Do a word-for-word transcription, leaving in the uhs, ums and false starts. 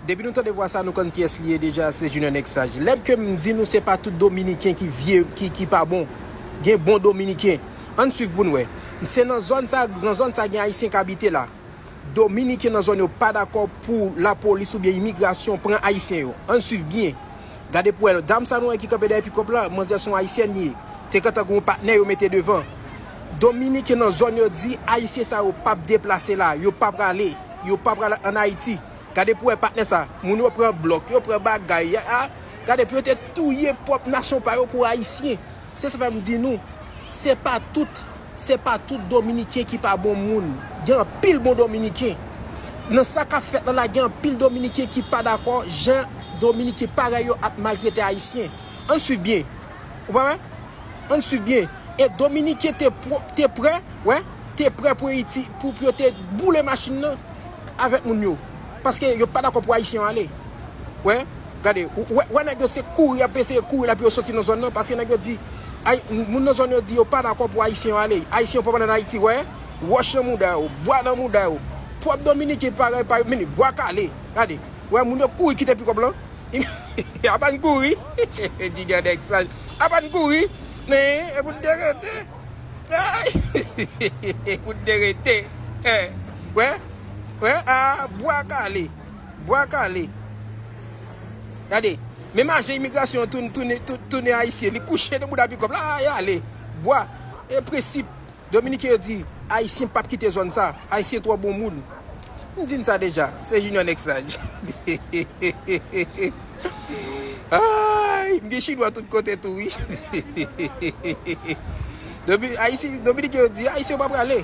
Depi nou tande vwa sa, nou konn kiyès li ye deja, se Junior Nèg Saj. Lè ke m di nou se pa tout Dominiken ki vye, ki, ki pa bon. Gen bon Dominiken. Ann swiv pou n wè. Se nan zòn sa, nan zòn sa gen Ayisyen k abite la. Dominiken nan zòn yo pa dakò pou lapolis oubyen imigrasyon pran Ayisyen yo. Ann swiv byen. Gade pou wè, dam sa nou wè ki kanpe dèyè pikòp la, manzè se yon Ayisyèn li ye. Te gentan gen yon patnè yo mete devan. Dominiken nan zòn yo di Ayisyen sa yo p ap deplase la, yo p ap prale, yo p ap prale ann Ayiti. Gade pou wè patnè sa, moun yo pran blòk, yo pran bagay, a, gade pou yo te touye pwòp nasyon pa yo pou Ayisyen. Se sa fè m di nou, se pa tout, se pa tout Dominiken ki pa bon moun. Gen anpil bon Dominiken. Nan sa k ap fèt la la, gen anpil Dominiken ki pa dakò jan Dominiken parèy yo ap maltrete Ayisyen. Ann swiv byen. Ou pa wè? Ann swiv byen. E Dominiken te, te prè, wè, te prè pou Ayiti, pou, pou yo te boule machin nan avèk moun yo. Paske yo pa dakò pou Ayisyen yo ale. Wè, gade, wè, wè nèg yo se kouri, y ap eseye kouri la pou yo soti nan zòn nan, paske nèg yo di, ay, moun nan zòn yo di yo pa dakò pou Ayisyen yo ale. Ayisyen yo p ap ann Ayiti, wè, wòch nan mouda yo, bwa nan mouda yo. Pwòp Dominiken parèy pa yo, men bwa kale, gade. Wè, moun yo kouri kite pikòp lan. Apann kouri. Junior Nèg Saj. Apann kouri. Men, e pou n te rete. Ay. E pou n te rete. Eh. Wè. Wè. A, bwa kale. Bwa kale. Gade. Menm ajan imigrasyon an tounen, tounen, tou-, tounen Ayisyen. Li kouche nan mouda pikòp la. Ay, ale. Bwa. E prensip. Dominiken yo di, Ayisyen p ap kite zòn sa. Ayisyen twò bon moun. M di n sa deja. Se Junior Nèg Saj. Ay, m gen chinwa tout kote tou, wi. Domi-, Ayisyen, Dominiken yo di, Ayisyen yo p ap prale.